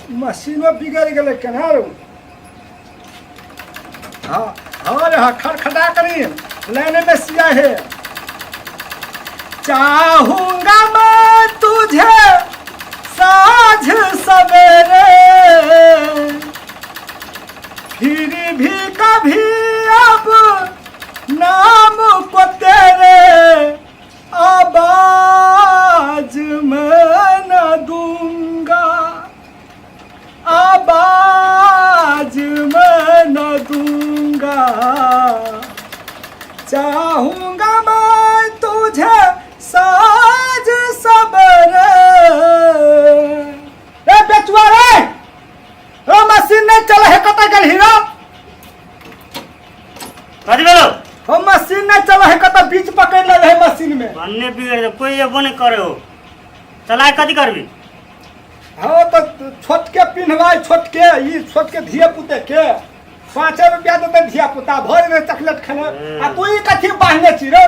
मशीनो बिगड़ गेलै केना रो। हाँ हाँ रे हाँ, खड़खड़ा करी लाइन में सिया है। चाहूंगा मैं तुझे साझ सवेरे, फिर भी कभी अब नाम को तेरे आवाज मैं न दूंगा, आवाज मैं न दूंगा। चाहूंगा मैं तुझे साज सबरे। ए बेचुआ रे, ओ मशीन नहीं चले है, कतऽ गेल हीरो? कथी भेलो? ओ मशीन नहीं चले है, कतऽ बीच पकड़ ले है मशीन में। भन्ने बिगड़ दे, कोई एबो नहीं करे हो। चला कथी करबी? हाँ तो छोटके पिन्हवाय, छोटके ई छोटके धिया पुते के 5 रुपया देते धिया पुता भरि दिन चॉकलेट खेने। आ तू ई कथी बान्हने छी रे?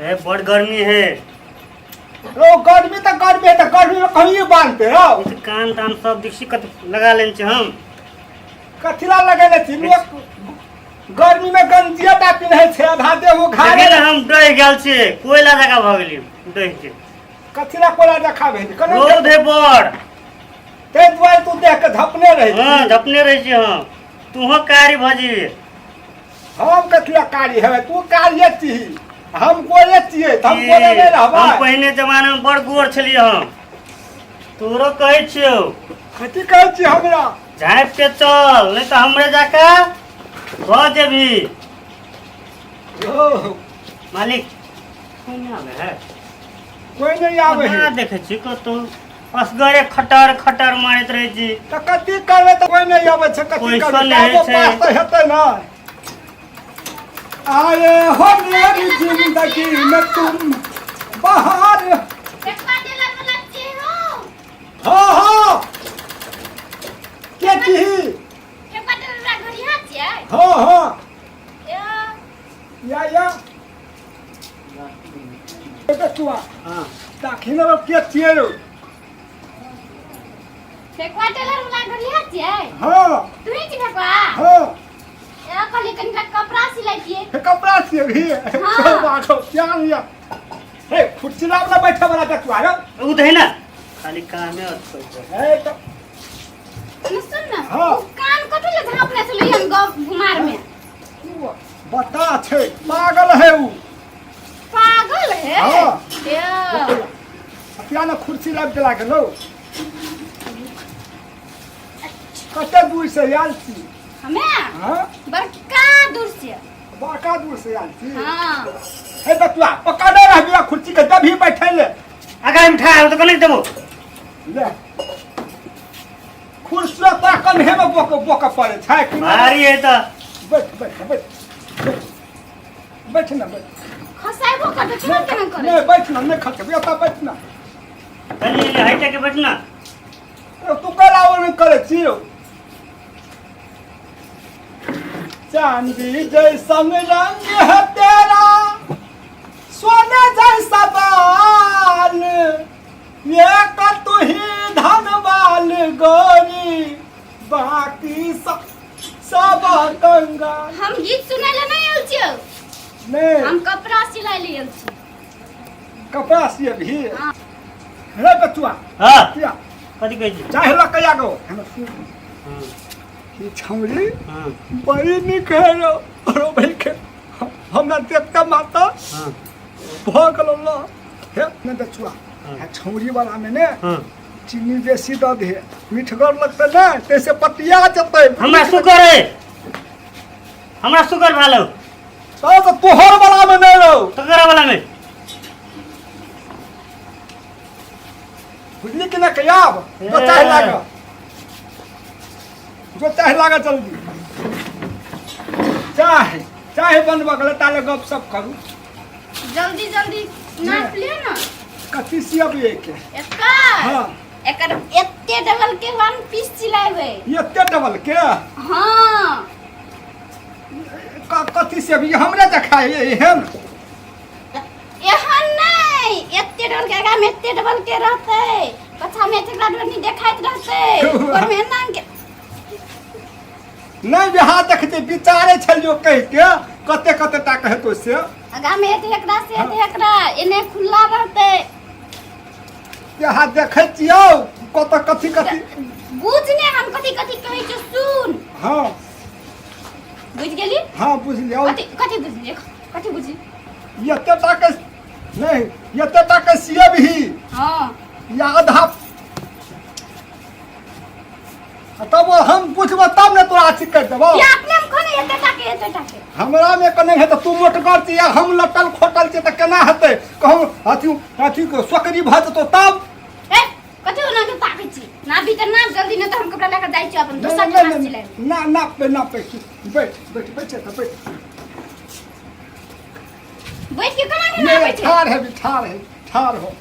ए बड़ गर्मी है। ओ गर्मी तऽ गर्मी है, तऽ गर्मी में कहीं बान्हते रहो। ई तऽ कान तान सब दिक्सी कत लगा लेने छी हम। कथी ला लगेने छी? लोक गर्मी में गंजिया टा पिन्है छै, आधा देह उघारे। देखी ने, हम डहि गेल छी, कोयला जकाँ भऽ गेली डहि के। कथी ला कोला देखा भेल कने? रौद है बड़। ताहि दुआरे तू देख के झपने रही। हाँ, झपने रहै छी हम। तूहो कारी भऽ जेबी। हम कथी ला कारी हेबै? तू कारिये छिही, हम गोरे छियै, तऽ हम गोरे नहि हम रहबै? पहिने जमाना में बड़ गोर छलियै हम। तोरो कहै छियौ। कथी कहै छी हमरा? झाँपि के चल, नहीं तऽ हमरे जाके भऽ जेबही। ओ मालिक, कोई नहि आबै है? कोई नहीं आबै है। कहाँ देखै छी कतौ, असगरे खटर खटर मारैत रहै छी। तऽ कथी करबै, तऽ कोई नहीं आबै छै, कथी पैसो करबै? नहि काजो छै। पास तऽ हेतै ने। आए हो मेरी जिंदगी में तुम बाहर। देखा टेलर वाला छियै हौ। हाँ हाँ, के छी? ठेकुआ टेलर वाला घरिया छियै? हाँ हाँ। ए, या या बेटुआ। हाँ। तखन के छियै रौ? ठेकुआ टेलर वाला घरिया छियै? हाँ। तू ही छी ठेकुआ? हाँ। ए कहलियै कनिटा कपड़ा सिलाइतियै। हे कपड़ा छियै भी? हाँ। बाखो क्या लिया हे खुर्चिला वाला बैठा वाला बेटुआ रौ। ओ तऽ है ने खाली कामे अटकै छै। हे तऽ सुन सुन ने। हाँ। ओ कान कथी ले झाँपने छलै हन गप गुमार में? उ बता छै, पागल है उ। पागल है? हाँ। ए अतिया ने कुर्सी लाबि देला गेलौ। कते दूर से आयल छी? हमे? हाँ। बड़का दूर से। बड़का दूर से आयल छी? हाँ। हे बतुआ, पकड़े रहबी कुर्सी के, दबी बैठे ले। आगाँ में ठाढ़ हो तऽ कने देबो। ले कुर्सी तोरा कन्हे में बोक बोक पड़े छै कि नहि? भारी है तऽ। बैठ बैठ बैठ बैठ बैठ ना, बैठ। खसाइबो करतै, केना केना करै? नहीं, बैठ ना, नहीं खसबै, एतऽ बैठ ना। कनी हटि के बैठ ना। ए, तू कला ओ करे छी यौ? चांदी जैसन रंग है तेरा, सोने जैसा बाल, ये तू ही धनवाल गोरी, बाकी सब सब कंगाल। हम गीत सुनै ले नहि आयल छियौ। नहीं। हम कपड़ा सिलाइ ले आयल छी। कपड़ा सिए भी? हाँ। रे बचुआ। हाँ। किया? कथी कहै छी? चाहे लऽ कहिया गो। हाँ। ई छौड़ी हाँ। बड़ी नीक है रो, रो भाई के हमरा देखते माता हाँ। भऽ गेलो ल। हे ने बचुआ, हाँ। आ छौड़ी वाला में ने हाँ। चीनी बेसी दऽ दे, मिठगर लगतै ने, तैसे पतिया जेतै। हमरा शुगर है, हमरा शुगर भेल हौ। तब तऽ तोहर वाला में नहि रहो। तकरा वाला में। बुझली कि नहि कहियाब? जो चाहे लाग, जो चाहे लाग, जल्दी चाहे चाहे बनबऽ गेलै, ताले गप सप करू। जल्दी जल्दी नाप लिअ ने। कथी सियबियै के? एकर। हाँ। एकर एते डबल के वन पीस सिलाइबै। एते डबल के? हाँ। कथी सियबियै, हमरे देखाय एहन? एहन नहि, एते डबल के आगाँ में एते डबल के रहतै, पछा में एकरा ढोनी देखाइत रहतै ऊपर में एना के नहि बिहार देखते विचारे छलियो कहि के कते कते टा हेतो से। आगा में हेतै एकरा से हेतै एकरा एने खुला रहतै। यहाँ देखै छियौ कत कथी कथी। बुझ ने हम कथी कथी कहै छियौ सुन। हाँ। बुझ गेली? हाँ बुझलियौ। कथी कथी बुझली? कथी बुझली? एते टा के नहीं, एते टा के सियबही। हाँ। या आधा तब हम पूछबो तब ने तोरा अथी करि देबो। या अपने हम खोने एते टा के एते टा के। हमरा में कने है त तू मोटगर छी या हम लटल खोटल छी त केना हेतै? कहू अथी अथी के सोकरी भऽ जेतौ तब। ए कथी ओना के ताकै छी? ना भीतर ना जल्दी न त हम कपड़ा लए के जाइ छी अपन दोसर नहीं, के नहीं, सिलाई। ना ना पे ना पे बैठ बैठ बैठ त बैठ। बैठ के केना के ना बैठे? ठार है ठार है ठार हो।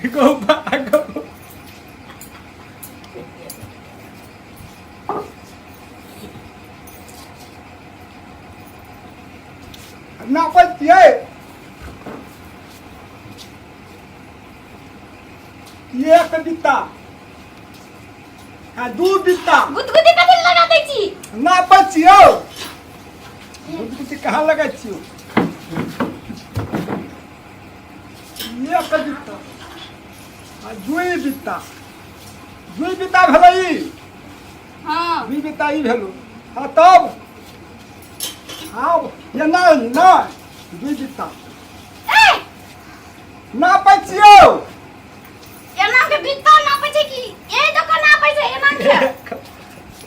गो भागो। नापै छियै एक बित्ता आ दू बित्ता। गुदगुदी कथी लगा दै छी? नापै छियौ। गुदगुदी कहाँ लगै छियौ? एक बित्ता आ दुई बित्ता। दुई बित्ता भेलै ई। हाँ। दुई बित्ता ई भेलो। आ तब आब ये नहि नहि दुई बित्ता। ए नापै छियौ। एना के बित्ता नापै छै कि ए दक नापै छै एना के?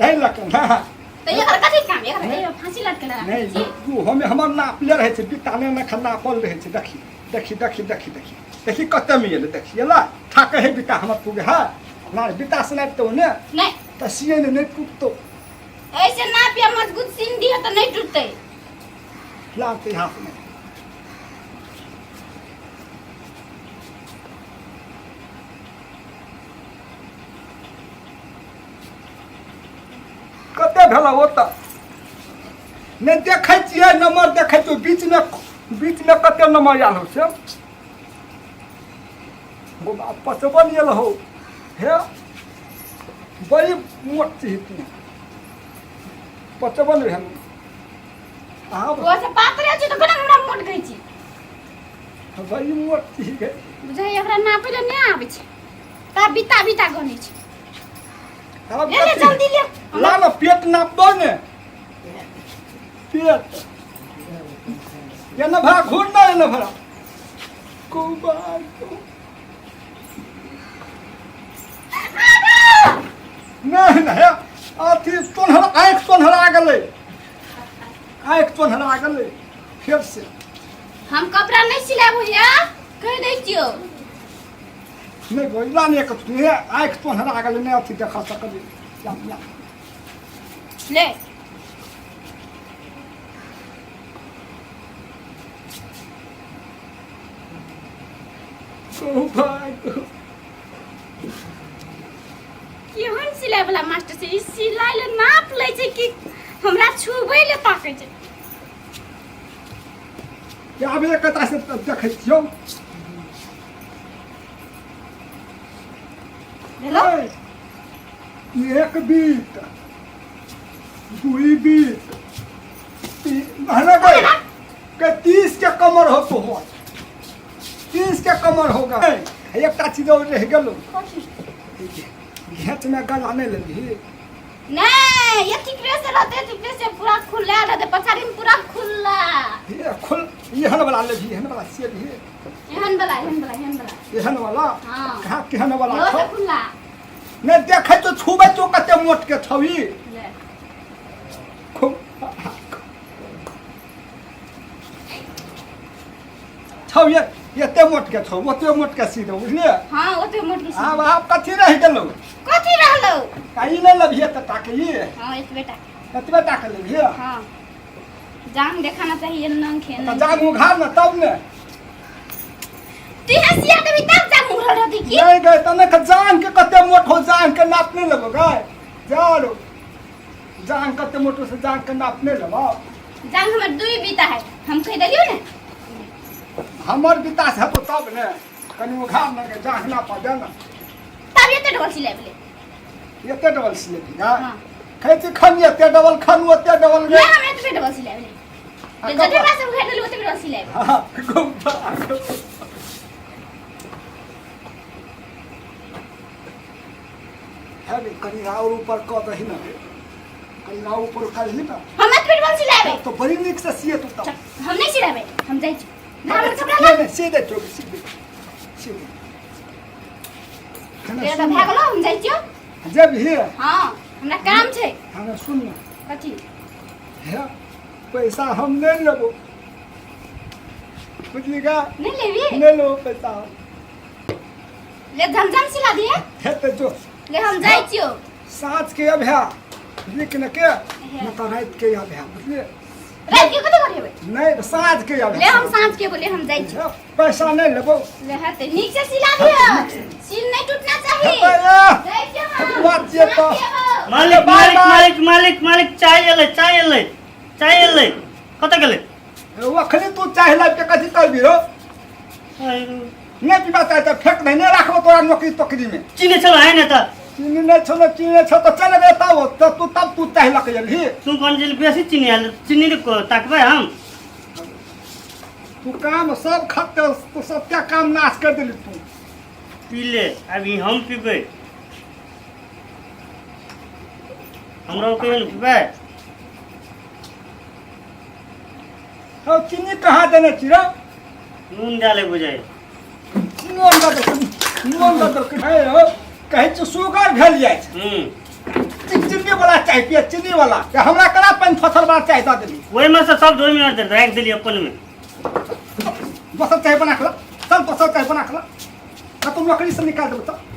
एहि लऽ कऽ ना। त एकर कथी काम? एकर ए फांसी लटके लगा नहीं उ हमे हमर नापले रहै छै बित्ता नहि नखन नापल रहै छै। देखी देखी देखी देखी देखी देखी कते में एलै देखी एला ठाके है बित्ता हमर पुगे है ना बित्ता से नापतौ ने। नहीं। त सिए ने नहीं टूटतौ। ऐसे नाप या मजबूत सिंधी है त नहीं टूटतै। लाते हाथ में कते भेल ओतऽ नहि देखै छियै नंबर देखै छियै बीचमे बीचमे कते नंबर आयल हो से गोबा 55 आयल हो। हे बड़ी मोट छी तू 55 भेल। आब ओ से पातर छै त कोना हमरा मोट कहै छी? बड़ी मोट छी गे। बुझै एकरा नापै ले नहि आबै छै ता बिता बिता गनै छै। आब ले ले जल्दी ले। ला ना पेट नापबो ने पेट ये न भरा घूर ना ये न भरा कुबार नहीं नहीं अथी सोनहरा आँखि सोनहरा गेलै आँखि सोनहरा गेलै फेर से। हम कपड़ा नहीं सिलाबो या कह दै छियो। नहीं बोला नहीं कथु आँखि सोनहरा गेलै नहीं अथी देखा सकलै। ला ला ले केहन सिलाइ वाला मास्टर छै ई? सिलाइ ले नाप लै छै कि हमरा छुबै ले ताकै छै? आब एक कता से देखै छियौ। हेलो एक बीत दुई बीत तीन गए के 30 के कमर हो तो हो 30 के कमर होगा। एकटा चीज और रह गेलो। घेंच में गला नहीं लेबही? नहीं ये ठीकरे से रहते ठीकरे से पूरा खुला रहते पछाड़ी में पूरा खुला। ये खुल एहन वाला लेबही एहन वाला से लेबही। एहन वाला एहन वाला एहन वाला एहन वाला। हाँ। कहाँ केहन वाला यो छौ? से खुला। नहीं देखै तो छुबै तो कते मोट के छौ ई। ले। खूब छौ ये एते मोट के छौ ओते मोट के सी दो बुझलियै? हाँ ओते मोट के सी। आब आब कथी रहि गेलौ? कथी रहलौ? आ ई नहि लेबही एते टा के ई? हाँ एतबे टा। एतबे टा के लेबही? हाँ जांग देखाना चाहिए नंग खेना। तऽ जांग उघार ने तब ने। तू हंसिया देबी तब जांग उघरल रहती की? नहीं गए तने के जांग के कते मोट हो जांग के नाप नहीं लेबो गए जारो जांग कते मोट हो से जांग के नाप नहीं लेबो। जांग हमर दुई बीता है हम कह देलियो ने। हमर बीता से हेतो तब ने कनी उघार ने के जांग नाप दे ने। एते डबल सिलाइ भेलै। एते डबल सिलेबी ना? हाँ। खाइ छी खन एते डबल खन ओते डबल गे। नहीं, हम एतबे डबल सिलाइ भेलै। आ, जते कपड़ा- पैसा उघारि देलू ओतबे डबल सिलाइ भेलै। हाँ, गुम्बा। है रे, कनी और ऊपर कऽ दही ना रे। कनी और ऊपर करही ना। हम एतबे डबल सिलाबै। तो बड़ी नीक से सिए तू तब। हम नहीं सिलाबै, हम जाइ छी। ना, हमर कपड़ा ला। नहीं नहीं, सीधे चोक सीधे सीधे खाना तेरा तऽ सुन भए गेलो, हम जाइ छियौ। जब ही हाँ, हमरा काम छै। खाना सुन ना। कथी? हे, पैसा हम नहीं लेबो, बुझली का? नहीं लेबी? नहीं लेबो पैसा हम। ले झमझम सिला दिए। हे तो जो ले हम जाइ छियौ। साँझ के अब है, बुझली कि न के न तो रात के अब है, बुझलिए? राति के कथी करेबै? नहीं, साँझ के अब ले हम साँझ के बोले, हम जाइ छियौ। पैसा नहीं लेबो। ले हेतै, नीक से सिला दिए, सिल नहीं टूटना चाही। हेतै, ए, जाइ छियौ हम। बात छियै तऽ। साँझ के एबौ। मालिक बाय, मालिक बाय। मालिक मालिक मालिक, चाय एलै, चाय एलै, चाय एलै, कतऽ गेलै? अखनी तू चाय लाबि के कथी करबी रौ? नहि पीबा चाहे तऽ फेक दही, नहि राखबो तोरा नौकरी तोकरी में। चीनी छलो है ने तऽ। चीनी नहि छौ ने, चीनी छौ तऽ चल गे तब तऽ तू तब तू चाय लऽ के एलही। तू कोन जे बेसी चीनी आयल, चीनी ने ताकबै हम। तू काम सब खत्म, तू सबटा काम नाश कर देली तू। पी ले, अभी हम पीबै, हमरो कहियो ने पीबै। हौ, चीनी कहाँ देने छी रौ? नून डाले बुझाइ। नून दऽ देलकै, नून दऽ देलकै। हे हौ, कहै छी सुगर भेल जाइ छै। चीनी वाला चाय पिए, चीनी वाला। से हमरा केना पानि फसल वाला चाय दऽ देली? ओहिमे से सब ओहिमे राखि देली अपन में। दोसर चाय बना के ला, चल दोसर चाय बना के ला, आ तुम नौकरी से निकाल देबो। चल।